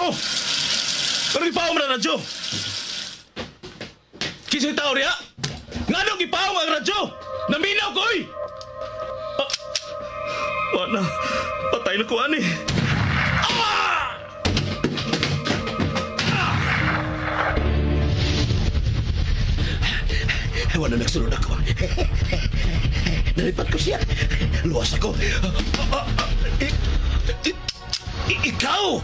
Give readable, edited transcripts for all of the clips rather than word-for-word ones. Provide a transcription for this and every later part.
Oh! Pero gipaong na radyo! Kisa'y tao riya? Nganong gipaong ang radyo? Naminaw ko, oy! Ah, wala. Patay na ko, ani. Ah! Ah! Wala nagsulod ako. Nalipat ko siya. Luwas ako. Ikaw!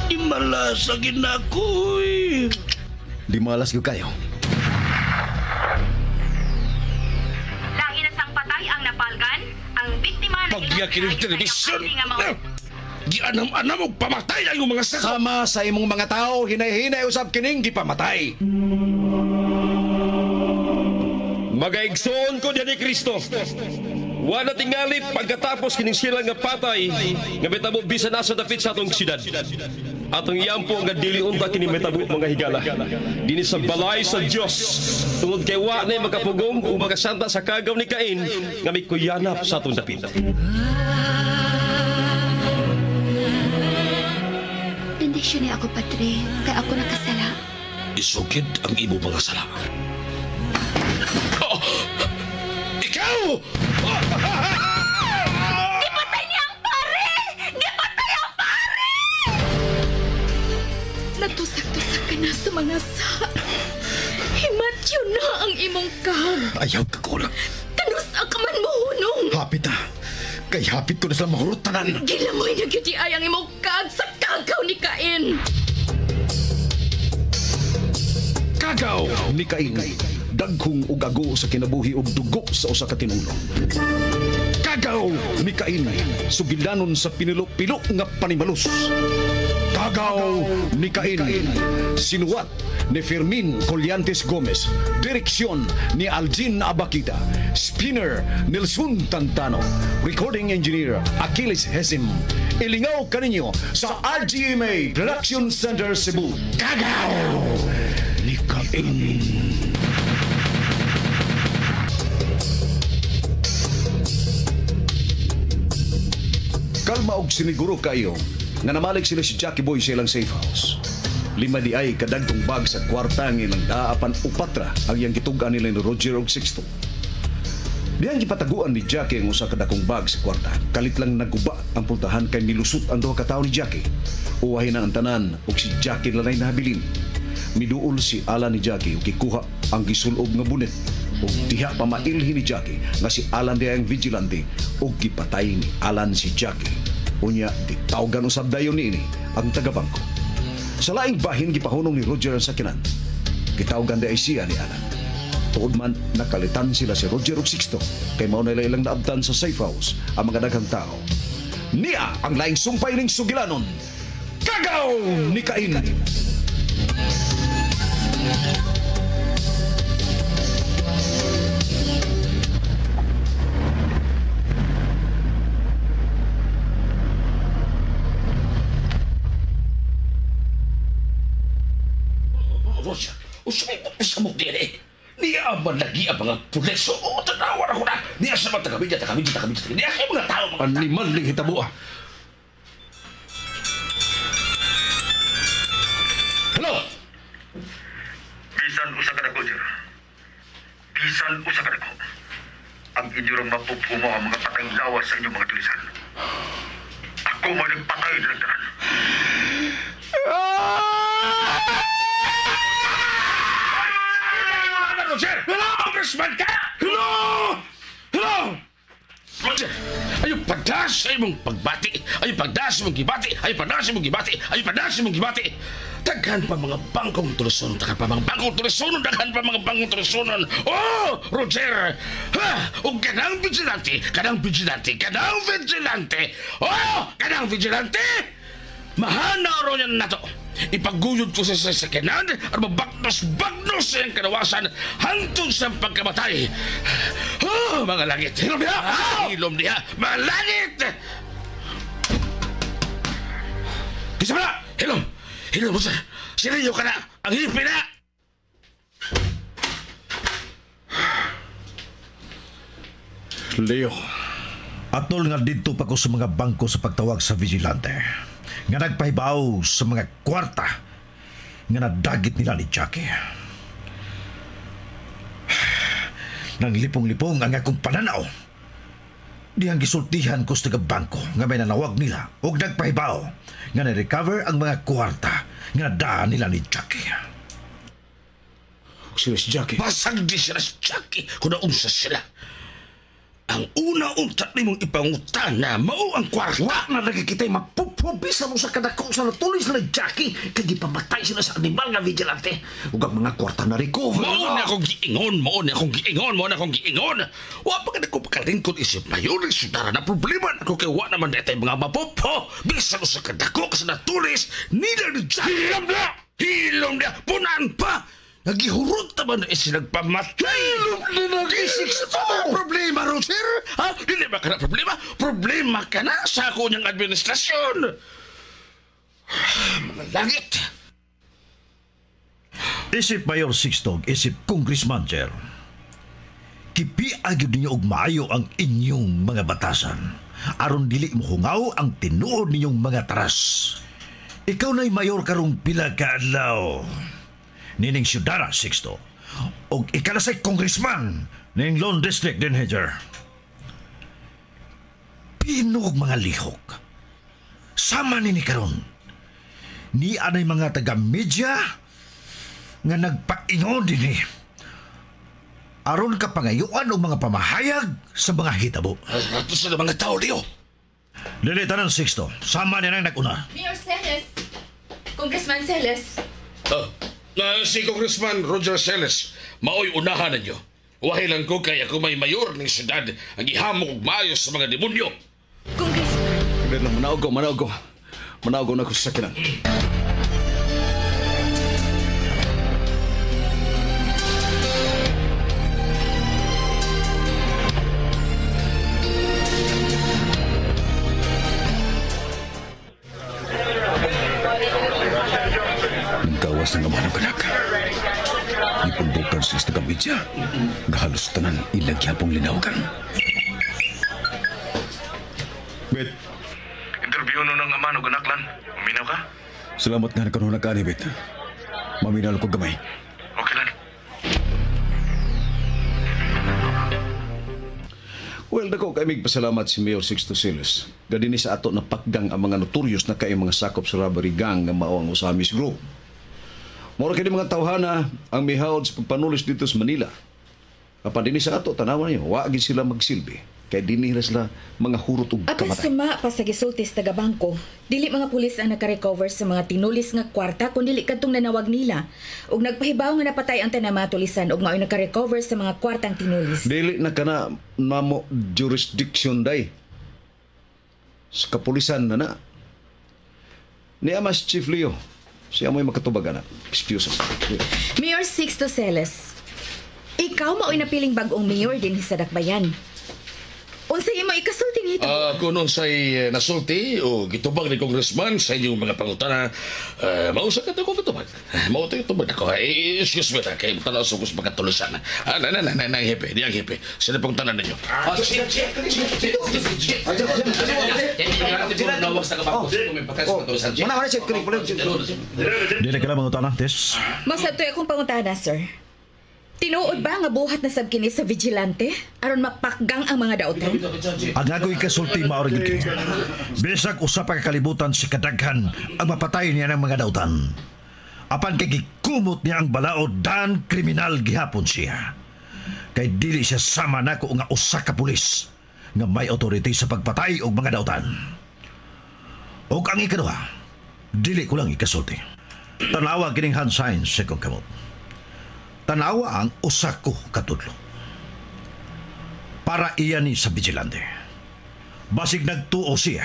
Di malas ang ako. Di malas ko kayo. Lain sang patay ang napalgan, ang biktima na Pagya kining telebisyon! Gianam-anam og pamatay ang imong mga sako! Sama sa imong mga tao, hinay-hinay usab kining gipamatay. Magaigsoon ko diyan ni Kristo. Wala tingali pagkatapos kining sila nga patay nga mitabo bisan asa dapit sa atong syudad. Atong iampo nga dili unta kini mitabo mga higala. Dinhi sa balay sa Dios tungod kay wa nay makapugong ug makasanta sa kagaw ni Cain nga mikuyanap sa atong dapit. Bendisyon ni ako, Padre, kay ako nakasala. Isugid ang imo mga sala. Oh! Ikaw! Gipatay niya ang pare! Gipatay ang pare! Natusak-tusak ka na sa mga sa. Himatyo na ang imong kag. Ayaw ka kulang. Kanus ang kaman mo hunong. Hapit ah. Kay hapit ko na sila mahurot tanan. Gilamoy na gyud ay ang imong kag sa kagaw ni Cain. Kagaw ni Cain. Daghong ug ago sa kinabuhi ug dugo sa usa ka tinulo. Kagaw ni Cain. Sugilanon sa pinilo-pilo nga panimalus. Kagaw ni Cain. Sinuwat ni Fermin Collantes Gomez. Direksyon ni Aljin Abakita. Spinner Nelson Tantano. Recording engineer Achilles Hesim. Ilingaw kaninyo sa RGMA Production Center Cebu. Kagaw ni Cain. Kalma og siniguro kayo nga namalik sila si Jackie Boy sa ilang safe house. Lima di ay kadagtong bag sa kwarta ang ilang daapan upatra ang iyang gitug-an nila ni Roger og Sixto. Diyang gipataguan ni Jackie ang usa ka dakong bag sa kwarta. Kalit lang naguba ang pultahan kay milusot ang duha ka tawo ni Jackie. Uwahin na ang tanan og si Jackie lanay nahabilin. Miduol si Alan ni Jackie ug gikuha ang gisulob nga bunet. Ug diha pa mailhin ni Jackie nga si Alan diha ang vigilante ug gipatay ni Alan si Jackie. Unya gitawgan usab dayon niini ang taga-bangko. Sa laing bahin gipahunong ni Roger ang sakinan. Gitawgan diha siya ni Alan. Tuod man nakalitan sila si Roger ug Sixto kay mao na ilang naabtan sa safe house ang mga daghang tao. Niya ang laing sumpay ning sugilanon. Kagaw ni Cain. Roger, usapin mo sa mong dili. Niya man lagi ang mga pulis. Oo, tanawan ako na. Niya sa mga taga-media, taga-media, taga-media, taga-media. Niya sa mga tao, mga tao. Animal ning hitabo, ah. Hello? Bisan usa ka dako, sir. Bisan usa ka dako. Ang inyong mapupuma ang mga patayng lawas sa inyong mga tulisan. Ako man nagpatay na nagtanan. Roger! Hello! Congressman ka! Hello! Hello! Roger! Ayaw pagdas sa imong pagbati! Ayaw pagdas sa imong gibati! Ayaw pagdas sa imong gibati! Ayaw pagdas sa imong gibati! Daghan pa mga bangkong tulisonon! Daghan pa mga bangkong tulisonon! Daghan pa mga bangkong tulisonon! Oh! Roger! Ha! O kanang vigilante! Kanang vigilante! Kanang vigilante! Oh! Kanang vigilante! Mahana ro niya nato! Ipaguyod ko sa sasakyanan at mabagnos-bagnos sa iyang kanawasan hangtod sa pagkamatay. Oh, mga langit! Hilom diha! Hilom diha! Mga langit! Kisa mo na! Hilom! Hilom mo siya! Siriyo ka na! Ang hipi na! Leo. Atol nga didto pa ko sa mga bangko sa pagtawag sa vigilante nga nagpahibaw sa mga kwarta nga nadagit nila ni Jackie. Nang lipong-lipong ang akong pananaw, dihang gisultihan ko sa taga-bangko nga may nanawag nila og nagpahibaw nga na-recover ang mga kwarta nga nadaan nila ni Jackie. Sila si Jackie. Basag di sila si Jackie kung naunsa sila. Ang una-unta nimong ipangutana mao ang kwarta. Wa na lagi kita'y mapupubisa mo sa kadako sa natuloy sila Jackie kay gipamatay sila sa animal nga vigilante ug ang mga kwarta na recover. Mao na akong giingon, mao na akong giingon, mao na akong giingon. Wa pa ka ko pakalingkod isip mayor ng syudad na problema na ko kay wa naman na itay mga mapupo. Bisan sa kadako sa natulis nila ni Jackie. Hilom na! Hilom na! Punan pa! Nagihurot naman na isinagpamatay. Hilom na nag-isik Problema, Roger! Ha? Hindi ba ka na problema? Problema ka na sa ako niyang administrasyon! Mga langit! Isip Mayor Sixto, isip Congressman Jer. Kipiag ninyo og maayo ang inyong mga batasan. Aron dili mo hungaw ang tinuod ninyong mga taras. Ikaw na'y mayor karong pila ka adlaw. Nining syudara, Sixto. Og ikaw na sa'y congressman ning Lone District din, Hedger. Pinog mga lihok. Sama nini karon. Ni anay mga taga-media nga nagpaingon din eh. Aron ka pangayuan og mga pamahayag sa mga hitabo. Ato sa mga tao, Leo. Dili tanan, Sixto. Sama ni nang nag-una. Mayor Celes! Congressman Celes! Oh, si Congressman Roger Celes, mao'y unahan ninyo. Wahilan ko kay ako may mayor ng syudad ang ihamok og maayo sa mga demonyo. Congressman! Manaog ko, manaog ko. Manaog na ako sa sakinan. Nagkawas ng amahan ng kanak. Ipundukan sila sa taga-media. Gahalos tanan ilagyapong linawagan. Bet. Interview no ng ama no ganaklan. Uminaw ka? Salamat nga nagkaroon na kaani, Bet. Maminal ko gamay. Okay lang. Well, dako kay mig pasalamat si Mayor Sixto Celes. Gadini sa ato napakgang ang mga notorious na kay mga sakop sa robbery gang nga mao ang Osamis Group. Mura kini mga tawhana ang mihaod sa pagpanulis dito sa Manila. Apan dinhi sa ato tanawan niyo, wa gid sila magsilbi. Kay dinhi ra sila mga hurot ug Apan kamatay. suma pa sa gisultis taga bangko, dili mga pulis ang naka-recover sa mga tinulis nga kwarta kun dili kadtong nanawag nila. Ug nagpahibaw nga napatay ang tanang mga tulisan ug mao'y naka-recover sa mga kwartang tinulis. Dili na kana namo jurisdiction day. Sa kapulisan na na. Ni Amas Chief Leo, siya mo'y makatubag na. Excuse us. Mayor Sixto Celes, ikaw mao'y napiling bag-ong mayor din sa Dakbayan. Unsa imo ikasulti nito? Kung unsay nasulti o gitubag ni Congressman sa inyong mga pangutana, mausa ka ko gitubag. Mao tayo tubag ako. Excuse me, kay tanaw sa kus mga tulisan. Na na na na na hepe, di ang hepe. Sila pong tanan ninyo. Mana, Chief, kini, Dili ka lang mangutana, Tess. Masabtoy akong pangutana, sir. Tinuod ba nga buhat na sab kini sa vigilante aron mapakgang ang mga dautan? Ang ako'y kasulti mao ra gyud kini. Bisag usa pa ka kalibutan sa kadaghan ang mapatay niya ng mga dautan. Apan kay gikumot niya ang balaod dan kriminal gihapon siya. Kay dili siya sama nako nga usa ka pulis nga may authority sa pagpatay og mga dautan. Og ang ikaduha, dili ko lang ikasulti. Tanawa kining hand signs sa kong kamot. Tanawa ang usa ko katudlo. Para iya ni sa vigilante. Basig nagtuo siya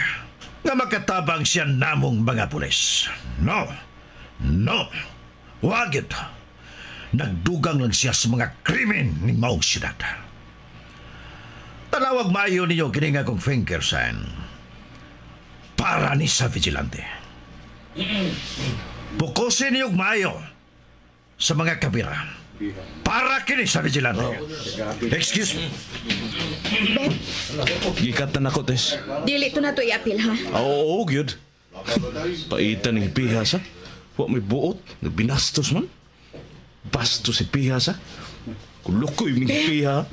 nga makatabang siya namong mga pulis. No. No. Wagit. Nagdugang lang siya sa mga krimen ni maong siyudad. Tanawag maayo ninyo kini nga kong finger sign. Para ni sa vigilante. Pukusin niyo maayo sa mga kabira. Para kini sa vigilante. Excuse me. Bet, Gikatan ako, Tess. dili to na to i-appeal ha. Oo, gyud. Paitan ng pihas, ha? Wa may buot, nagbinastos man. Bastos si pihas, ha? Kulukoy ming piha.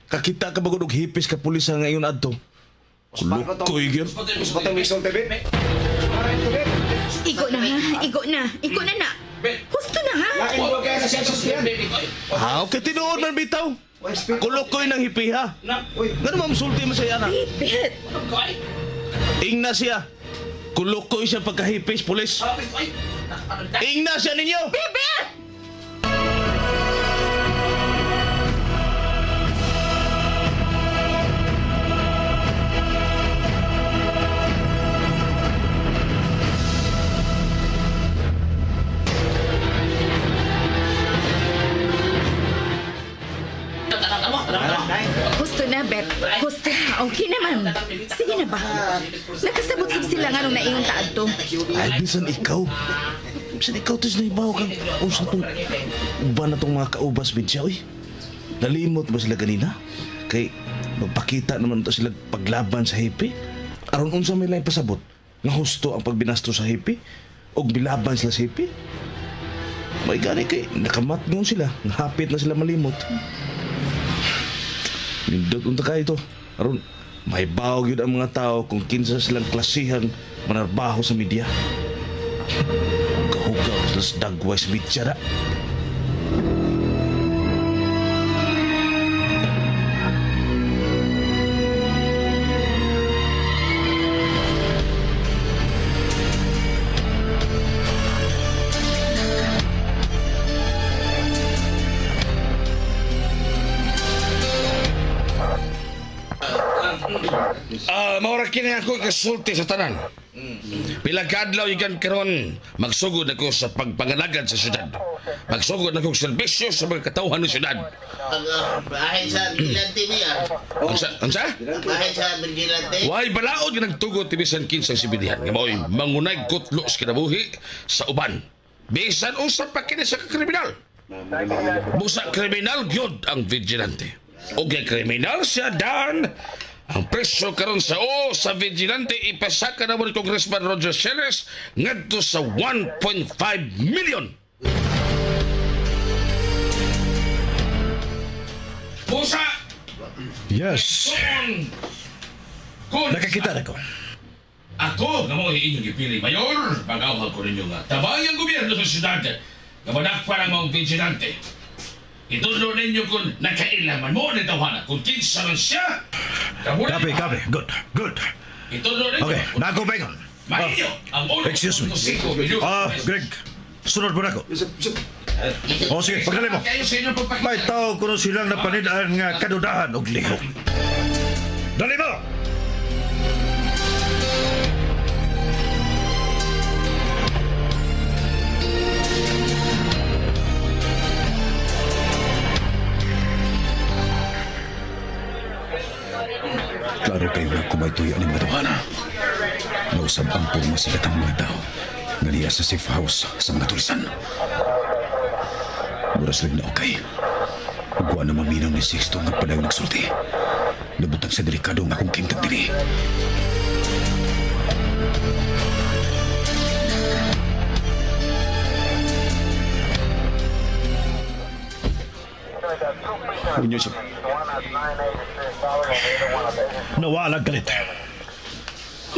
Kakita ka ba og hipis ka pulis ngayon adto? Kulukoy gyud. Igo na ha, igo na, igo na na. Husto na ha. Ah, okay, tinuod man bitaw. Kulukoy ng hipiha. Ngano mo sulti mo sa iya na? Bet, Ingna siya. Kulukoy siya pagkahipis, pulis. Ingna siya ninyo! Bebet! Husto na, Bet. Husto na. Okay naman. Sige na ba? Nakasabot sab sila nga nung naingon taad to. Ay, bisan ikaw. Bisan ikaw, tis naibaw kang usa tong uban na tong mga kaubas bidya, uy. Nalimot ba sila ganina? Kay magpakita naman to sila paglaban sa hipi. Aron unsa may laing pasabot nga husto ang pagbinasto sa hipi og bilaban sila sa hipi. May gani kay nakamat ngayon sila, hapit na sila malimot. Nindot unta kayo to. Aron may bawag yun ang mga tao kung kinsa silang klasihang manarbaho sa media. Kahugaw sila sa dagway sa media na. Maura kini ako kasulti sa tanan. Pila ka adlaw ikan karon magsugod ako sa pagpangalagad sa syudad. Magsugod ako sa serbisyo sa mga katawhan ng syudad. Bahay sa vigilante niya. Unsa? Bahay sa vigilante. Way balaod nga nagtugot ti bisan kinsang sibilihan nga mao'y mangunay kutlo sa kinabuhi sa uban. Bisan unsa pa kini sa kriminal. Busa kriminal gyud ang vigilante. Og kay kriminal siya dan ang presyo karon sa o sa vigilante ipasaka na mo ni Congressman Roger Celes ngadto sa 1.5 million. Busa Yes. Kung Nakakita na ko. Ako nga mo inyong gipili mayor, bagawag ko ninyo nga tabang ang gobyerno sa syudad nga manakpan ang mga vigilante. Itudlo ninyo kung nakailaman mo ni tawhana, kung kinsa man siya. Copy, copy. Good, good. Itudlo ninyo. Okay, nako bagon. Mainyo ang ulo. Excuse me. Greg, sunod mo na ako. Oh, sige, pagdali mo. May tao kuno silang napanidaan nga kadudahan og lihok. Dali mo! Klaro kayo nga kumaytuya ni mga tawhana. Nausab ang purma sa gatang mga tao. Nga niya sa safe house sa mga tulisan. Muras lang na okay. Ugwa na maminaw ni Sixto nga padayon nagsulti. Nabutang sa delikado nga akong kimtag dili. Unyo siya. Nawalag galit.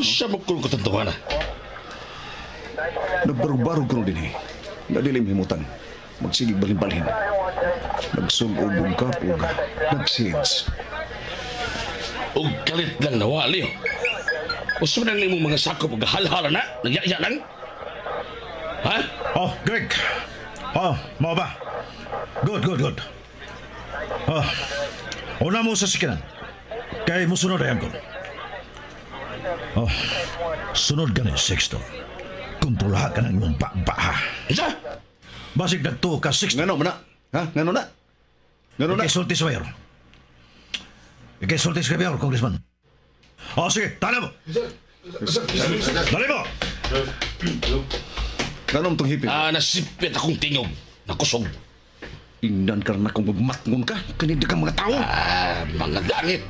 Siya mo kung katantuhan na. Nagbarog-barog ko din eh. Nadilim himutan. Magsigig balhin-balhin. Nagsulog og kapog. Nagsids. Og galit lang nawali. Usa man ang imong mga sakop og halhala na? Nagyaya lang? Ha? Oh, Greg. Oh, mao ba? Good, good, good. Oh, una mo sa sikinan. Kay musunod ayan ko. Oh, sunod ka ni Sixto. Kontrolaha ka ng imong ba ha. Isa? Basig nagtuo ka, Sixto. Ngano man na? Ha? Ngano na? Ngano na? Ikisulti sa mayor. Ikisulti sa mayor, Congressman. Oh, sige, tala mo. Dali mo! Ngano tong hipin? Ah, nasipit akong tingog. Nakusog. Ingnan ka na kung magmatngon ka. Kanida kang mga tao. Ah, mga langit.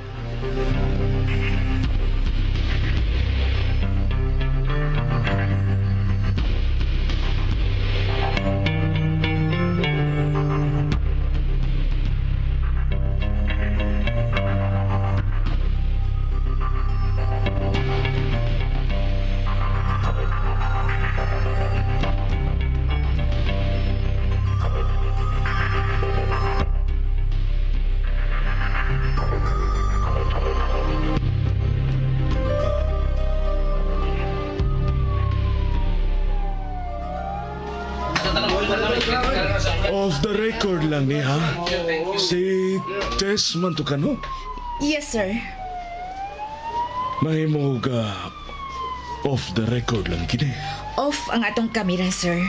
Off the record lang ni ha. Si Tess man to kano. Yes, sir. Mahimo ka off the record lang kini. Off ang atong kamera, sir.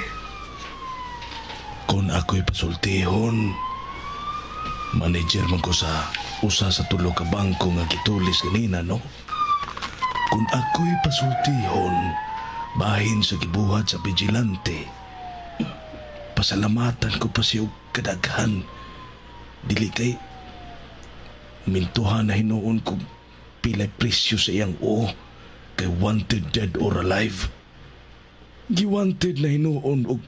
Kung ako'y pasultihon, manager man ko sa usa sa tulo ka bangko nga gitulis kanina, no? Kung ako'y pasultihon, bahin sa gibuhat sa vigilante, pasalamatan ko pa siya og kadaghan. Dili kay mintuhan na hinuon ko pilay presyo sa iyang oo kay wanted dead or alive. Giwanted na hinuon og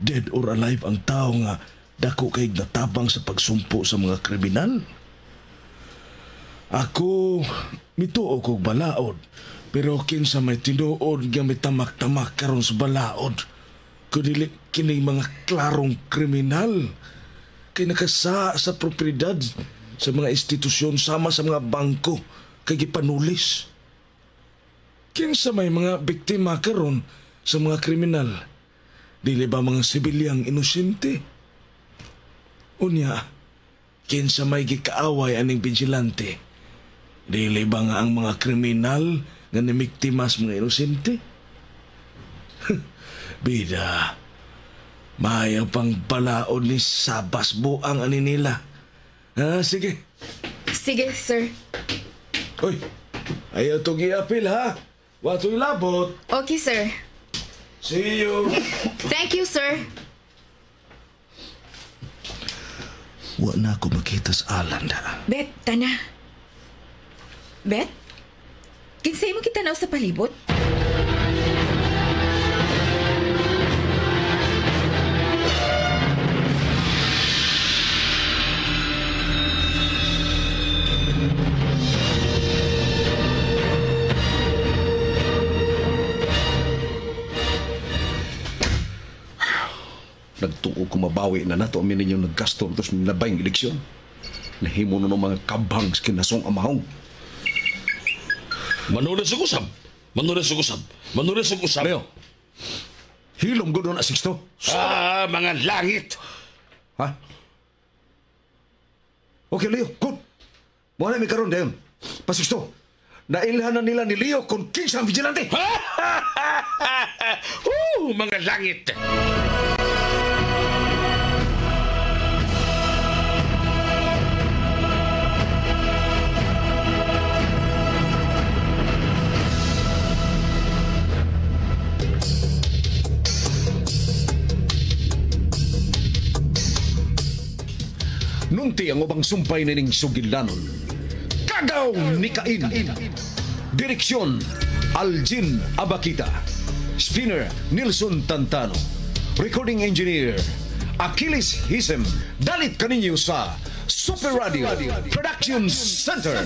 dead or alive ang tao nga dako kay natabang sa pagsumpo sa mga kriminal. Ako mituo kog balaod, pero kinsa may tinuod nga mitamak-tamak karon sa balaod kundi kining mga klarong kriminal kay nakasa sa propriedad sa mga institusyon sama sa mga bangko kay gipanulis. Kinsa may mga biktima karon sa mga kriminal? Dili ba mga sibilyang inosente? Unya, kinsa may gikaaway aning vigilante? Dili ba nga ang mga kriminal nga nimiktima sa mga inosente? Bida, maayo pang balaod ni Sabas buang ani nila. Ah, sige. Sige, sir. Uy, ayaw itong i-appeal ha. Wato'y labot. Okay, sir. See you. Thank you, sir. Wa na ako makita sa Alan da. Bet, tana. Bet? Kinsay mo kita sa palibot? Nagtuo ko mabawi na nato amin ninyong naggasto tapos nabayng eleksyon. Nahimo na ng mga kabhang sa kinasong amahong. Manulis og usab. Manulis og usab. Manulis og usab. Leo, hilom gud na Sixto. Ah, mga langit. Ha? Okay, Leo, good. Muna mi karon dayon. Pa Sixto, nailhan na nila ni Leo kung kinsa ang vigilante. Mga langit. Nunti ang ubang sumpay nining sugilanon. Kagaw ni Cain. Direksyon, Aljin Abakita. Spinner, Nilson Tantano. Recording engineer, Achilles Hisem. Dalit kaninyo sa Super Radio Production Center.